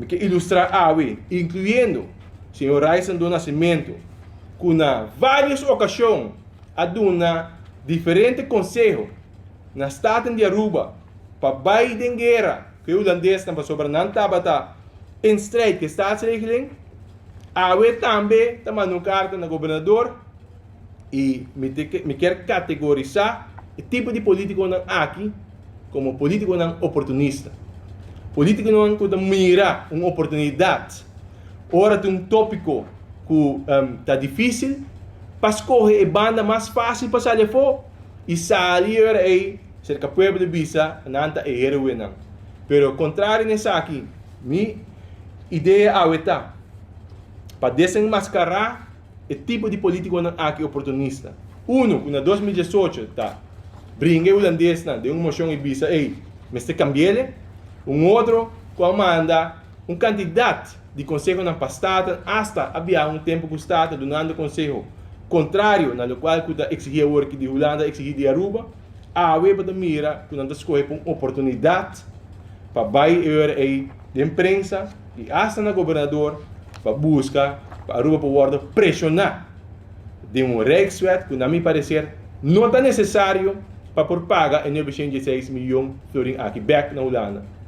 Mi ke ilustrá awe, inkluyendo señor Ryson do Nascimento, ku na vários okashon a duna diferente konseho na Staten di Aruba pa bai den guera ku e hulandesnan pasobra nan tabata in strijd ku e staatsregeling. Awe tambe ta manda un karta na gobernador i mi mi kier kategorisá e tipo di polítikonan aki komo polítikonan oportunista. Polítikonan ku ta mira un oportunidat ora tin un tópiko ku ta difísil pa skohe e banda mas fásil pa sali afó i sali e ora ei serka pueblo bisa nan ta e héroenan. Pero kontrario na esaki, mi idea awe ta pa desenmaskará e tipo di politiconan aki oportunista. Uno cu na 2018 ta bringa e hulandesnan den un mocion y bisa ey mester cambiele. Un otro cu a manda un cantidad di consehonan pa Staten hasta a biaha un tempo cu Staten dunando conseho contrario na locual cu ta exigi awor ki di Hulanda exigi di Aruba. Awe bo ta mira cu nan ta scoge pa un oportunidad pa bay e ora ey den prensa y hasta na gobernador pa busca pa Aruba por wordo presiona den un rijkswet cu na mi parecer no ta necesario pa por paga e 916 miyon florin aki bek na Hulanda.